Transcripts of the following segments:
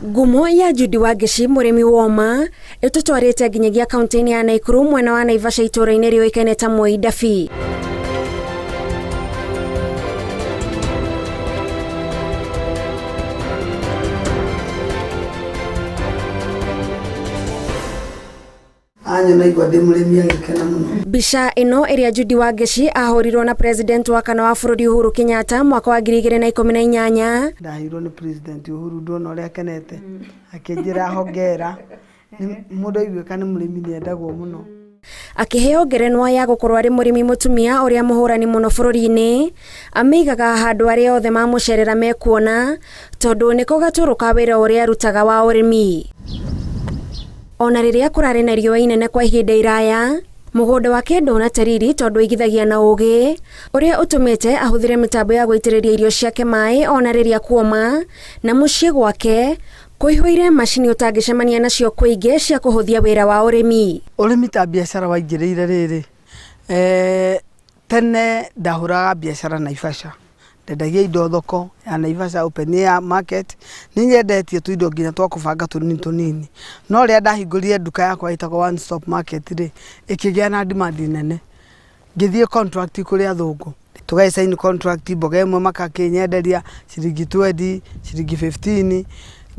Ngumo ya Judy Wangeci mũrĩmi woma ĩtũtwarĩte nginyagia kaunti-inĩ ya Naikuru mwena wa Naivasha itũũra-inĩ rĩũĩkaine ta Moi Dabi. Anyona igua ndĩ mũrĩmi agĩkena mũno. Mbica ĩno ĩrĩa Judy Wangeci ahũrirwo na president wa kana wa bũrũri Uhuru Kenyatta mwaka wa 2018. Ndaheirwo nĩ president Uhuru ndona ũrĩa akenete akĩnjĩra hongera. Mũndũ aiguĩka nĩ mũrĩmi nĩ endagwo mũno. Akĩheo ngerenwa ya gũkorwo arĩ mũrĩmi mũtumia ũrĩa mũhũrani mũno bũrũri-inĩ, amĩigaga handũ arĩa othe mamũcerera mekuona tondũ nĩko gatũrũ ka wĩra ũrĩa arutaga wa ũrĩmi. Ona rĩrĩa kũrarĩ na riũa inene kwa ihinda iraya, mũgũnda wake ndũnate riri tondũ aigithagia na ũgĩ, ũrĩa ũtũmĩte ahũthĩre mĩtambo ya gũitĩrĩria irio ciake maĩ ona rĩrĩa kuoma, na mũciĩ gwake kũihũire macini ũtangĩcemania nacio kũingĩ cia kũhũthia wĩra wa ũrĩmi. Ũrĩmi ta biacara waingĩrĩire rĩrĩ, tene ndahũraga biacara Naivasha, ndendagia indo thoko ya Naivasha open air market, nĩ nyendetie tũindo nginya twa kũbanga tũnini tũnini, no rĩrĩa ndahingũrire nduka yakwa ĩtagwo One Stop Market rĩ, ĩkĩgĩa na demand nene, ngĩthiĩ contract kũrĩ athũngũ, tũgagĩ sign contract mboga ĩmwe magakĩnyenderia ciringi twendi, ciringi fifteen,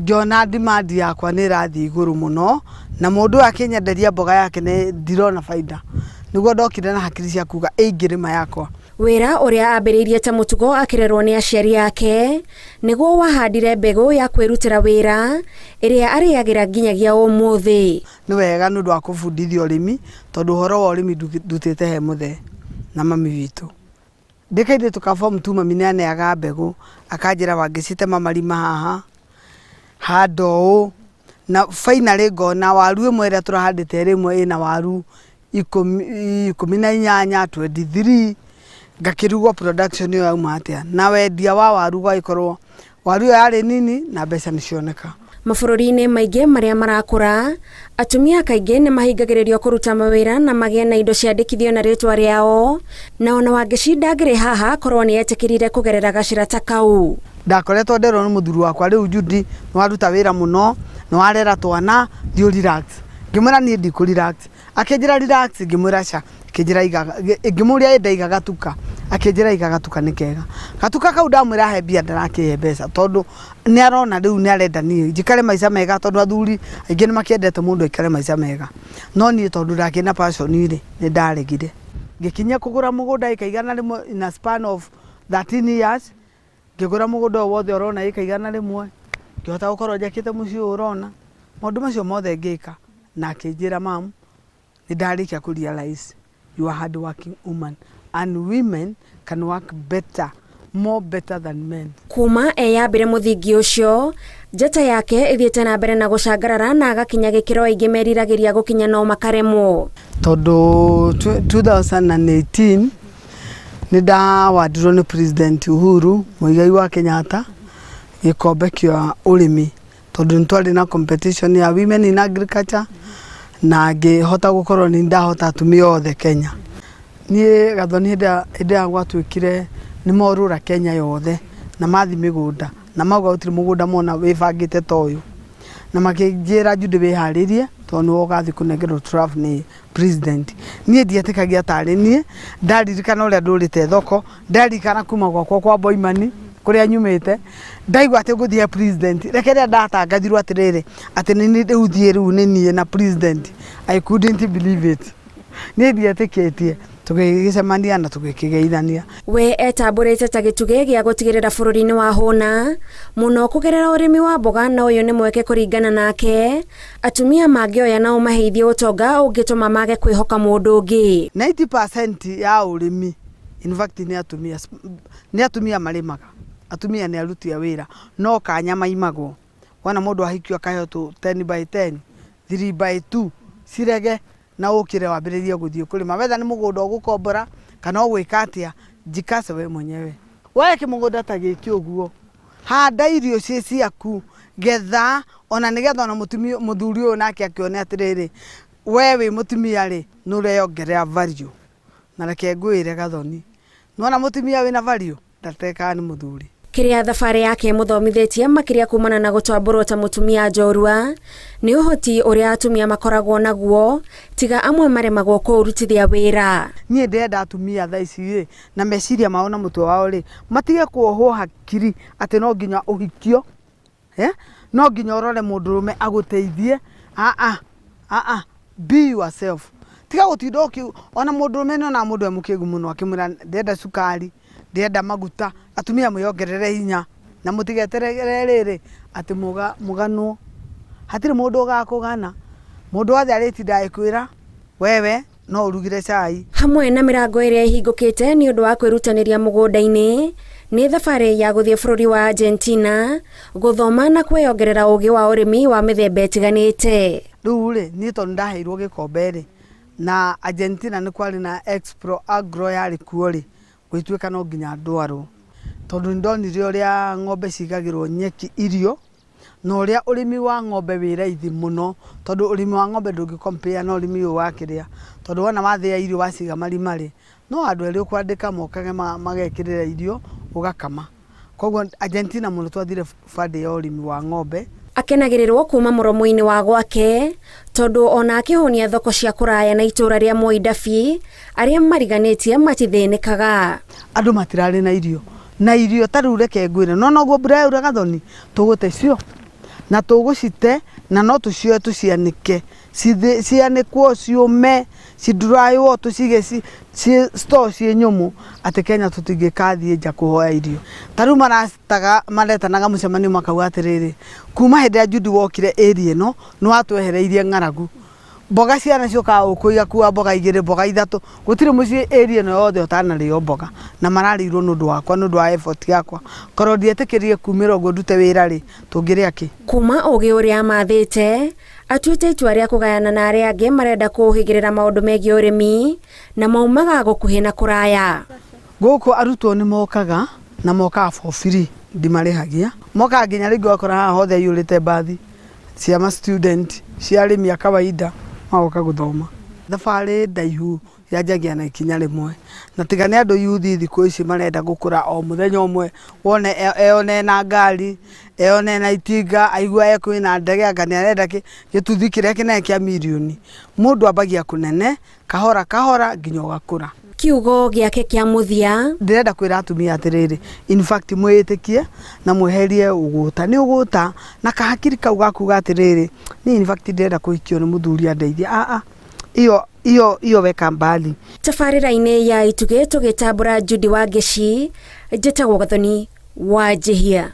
ngĩona demand yakwa nĩ ĩrathiĩ igũrũ mũno, na mũndũ ũyũ akĩnyenderia mboga yake ndirona bainda, nĩguo ndokire na hakiri cia kuga ĩingĩrĩma yakwa. Wĩra ũrĩa ambĩrĩirie ta mũtugo akĩrerwo nĩ aciari ake, nĩguo wahandire mbegũ ya kwĩrutĩra wĩra ĩrĩa arĩagĩra nginyagia ũmũthĩ. Nĩ wega nĩ ũndũ wa kũbundithia ũrĩmi, tondũ ũhoro wa ũrĩmi ndutĩte he mũthee na mami witũ. Ndĩ kairĩtu ka form two mami nĩ aneaga mbegũ, akanjĩra Wangeci tema marima haha, handa ũũ, na finally ngona waru ĩmwe ĩrĩa tũrahandĩte ĩrĩ ĩmwe ĩna waru 18, 23, ngakĩrigwo production ĩyo yauma atĩa, na wendia wa waru ũgagĩkorwo waru ĩyo yarĩ nini na mbeca nĩ cioneka. Mabũrũri-inĩ maingĩ marĩa marakũra, atumia kaingĩ nĩ mahingagĩrĩrio kũruta mawĩra na magĩe na indo ciandĩkithio na rĩtwa rĩao, na ona Wangeci ndangĩrĩ haha korwo nĩ etĩkĩrire kũgerera gacĩra ta kau. Ndakoretwo nderwo nĩ mũthuri wakwa rĩu Judy nĩ waruta wĩra mũno, nĩ warera twana, thiĩ ũ relax. Ngĩmwĩra niĩ ndikũ relax. Akĩnjĩra relax, ngĩmwĩra ca. Akĩnjĩra iga, ngĩmũria ĩ ndaiga gatuka, akĩnjĩra iga gatuka nĩ kega. Gatuka kau ndamwĩra ahe mbia ndarakĩhe mbeca tondũ nĩ arona rĩu nĩ arenda niĩ njikare maica mega tondũ athuri aingĩ nĩ makĩendete mũndũ aikare maica mega. No niĩ tondũ ndakĩrĩ na passion rĩ, nĩ ndaregire. Ngĩkinyia kũgũra mũgũnda ĩka 100 in a span of 13 years, ngĩgũra mũgũnda ũyũ wothe ũrona ĩka 100, ngĩhota gũkorwo njakĩte mũciĩ ũyũ ũrona. Maũndũ macio mothe ngĩka na akĩnjĩra mum nĩ ndarĩkia kũ realize you are hard working woman and women can work better, more better than men. Kuma eyambĩre mũthingi ũcio, njata yake ĩthiĩte na mbere na gũcangarara na agakinya gĩkĩro aingĩ meriragĩria gũkinya no makaremwo. Tondũ 2018 nĩ ndawandirwo nĩ President Uhuru Muigai wa Kenyatta gĩkombe kĩa ũrĩmi tondũ nĩ twarĩ na competition ya women in agriculture na ngĩhota gũkorwo nĩ ndahota atumia othe Kenya. Niĩ Gathoni hĩndĩ ĩrĩa gwatuĩkire nĩ morũra Kenya yothe na mathiĩ mĩgũnda na mauga gũtirĩ mũgũnda mona wĩbangĩte ta ũyũ, na makĩnjĩra Judy wĩharĩrie tondũ nĩwe ũgathiĩ kũnengerwo trophy nĩ president. Niĩ ndietĩkagia tarĩ niĩ, ndaririkana ũrĩa ndũrĩte thoko, ndaririkana kuma gwakwa kwa Boimani kũrĩa nyumĩte, ndaigua atĩ ngũthiĩ he president, reke rĩrĩa ndatangathirwo atĩrĩrĩ, atĩ nĩ niĩ rĩu thiĩ rĩu nĩ niĩ na president, I couldn't believe it. Niĩ ndietĩkĩtie, tũgĩgĩcemania na tũgĩkĩgeithania. We etambũrĩte ta gĩtugĩ gĩa gũtigĩrĩra bũrũri nĩ wahũna mũno kũgerera ũrĩmi wa mboga na ũyũ nĩ mweke kũringana nake atumia mangĩoya na ũmaheithie ũtonga ũngĩtũma mage kwĩhoka mũndũ ũngĩ. 90% ya ũrĩmi in fact nĩ atumia, nĩ atumia marĩmaga, atumia nĩ aruti a wĩra no kanya maimagwo. Wona mũndũ ahikio akaheo tũ 10 by 10, 3 by 2 cirege na ũkĩre wambĩrĩrie gũthiĩ kũrĩma wetha nĩ mũgũnda ũgũkombora kana ũgwĩka atĩa, jikaze we mwenyewe. Woe kĩmũgũnda ta gĩkĩ ũguo, handa irio ciĩ ciaku, getha ona nĩgetha ona mũtumia mũthuri ũyũ nake akĩone atĩrĩrĩ, we wĩ mũtumia rĩ, nĩ ũreyongerera value. Na reke ngwĩre Gathoni, nĩwona mũtumia wĩna value ndatekaga nĩ mũthuri. Kĩrĩa thabarĩ yake ĩmũthomithĩtie makĩria kumana na gũtambũrwo ta mũtumia njorua nĩ ũhoti ũrĩa atumia makoragwo naguo tiga amwe maremagwo kũũrutithia wĩra. Niĩ ndĩrenda atumia thaa ici rĩ, na meciria mao na mũtwe wao rĩ, matige kuohwo hakiri atĩ no nginya ũhikio, eh? No nginya ũrore mũndũrũme agũteithie. Aa, aa, be yourself. Tiga gũtinda ũkĩ ona mũndũrũme nĩ onaga mũndũ e mũkĩgu mũno akĩmwĩra ndĩrenda cukari, ndĩrenda maguta. Atumia mwĩongerere hinya na mũtigeterere rĩrĩ atĩ mũganwo. Hatirĩ mũndũ ũgakũgana. Mũndũ wothe arĩtinda agĩkwĩra wewe no ũrugire cai. Hamwe na mĩrango ĩrĩa ĩhingũkĩte nĩ ũndũ wa kwĩrutanĩria mũgũnda-inĩ, nĩ thabarĩ ya gũthiĩ bũrũri wa Argentina gũthoma na kwĩyongerera ũgĩ wa ũrĩmi wa mĩthemba ĩtiganĩte. Rĩu rĩ, niĩ tondũ ndaheirwo gĩkombe rĩ, na Argentina nĩ kwarĩ na Expro Agro yarĩ kuo rĩ, gũgĩtuĩka no nginya ndwarwo. Tondũ nĩ ndonire ũrĩa ng'ombe cigagĩrwo nyeki irio, na ũrĩa ũrĩmi wa ng'ombe wĩ raithi mũno, tondũ ũrĩmi wa ng'ombe ndũngĩ compare na ũrĩmi ũyũ wa kĩrĩa, tondũ wona wathĩa irio waciga marima rĩ, no andũ erĩ ũkwandĩka mokage magekĩrĩra irio ũgakama. Koguo Argentina mũno twathire bandi ya ũrĩmi wa ng'ombe. Akenagĩrĩrwo kuma mũromo-inĩ wa gwake tondũ ona akĩhũnia thoko cia kũraya na itũra rĩa Moi Dabi arĩa mariganĩtie matithĩnĩkaga. Andũ matirarĩ na irio, na irio ta rĩu reke ngwĩre, no noguo mbura yaura gathoni, tũgũte cio na tũgũcite na no tũcioe tũcianĩke, cianĩkwo ciũme, ciduraywo tũcige ciĩ store ciĩ nyũmũ, atĩ Kenya tũtingĩkathiĩ nja kũhoya irio. Ta rĩu marataga maretanaga mũcemanio makauga atĩrĩrĩ, kuma hĩndĩ ĩrĩa Judy wokire area ĩno, nĩ watwehereirie ng'aragu. Mboga ciana ciũkaga gũkũ igakua mboga igĩrĩ, mboga ithatũ, gũtirĩ mũciĩ area ĩno yothe ũtanarĩo mboga, na mararĩirwo nĩ ũndũ wakwa, nĩ ũndũ wa effort yakwa. Korwo ndietĩkĩrire kumĩra ũguo ndute wĩra rĩ, tũngĩrĩa kĩ? Kuma ũgĩ ũrĩa amathĩte, atuĩte itua rĩa kũgayana na arĩa angĩ marenda kũũhĩgĩrĩra maũndũ megiĩ ũrĩmi na maumaga gũkuhĩ na kũraya. Gũkũ arutwo nĩ mokaga na mokaga for free, ndimarĩhagia. Mokaga nginya rĩngĩ ũgakora haha hothe haiyũrĩte mbathi cia ma student, cia arĩmi a kawaida magoka gũthoma. Thabarĩ ndaihu yanjagia na ikinya rĩmwe, na tiga nĩ andũ yuthi thikũ ici marenda gũkũra o mũthenya ũmwe, wone eyone ena ngari, eyone ena itinga, aigue kwĩna ndege anga nĩ arenda gĩtuthi kĩrĩa kĩnene kĩa mirioni. Mũndũ ambagia kũnene kahora kahora nginya ũgakũra. Kiugo gĩake kĩa mũthia. Ndĩrenda kwĩra atumia atĩrĩrĩ, in fact mwĩĩtĩkie na mweherie ũgũta. Nĩ ũgũta na kahakiri kau ga kuga atĩrĩrĩ, niĩ in fact ndĩrenda kũhikio nĩ mũthuri andeithie. Aa, iyo iyo iyo weka mbali. Tabarĩra-inĩ ya Itugĩ tũgĩtambũra Judy Wangeci, njĩtagwo Gathoni wa Njihia.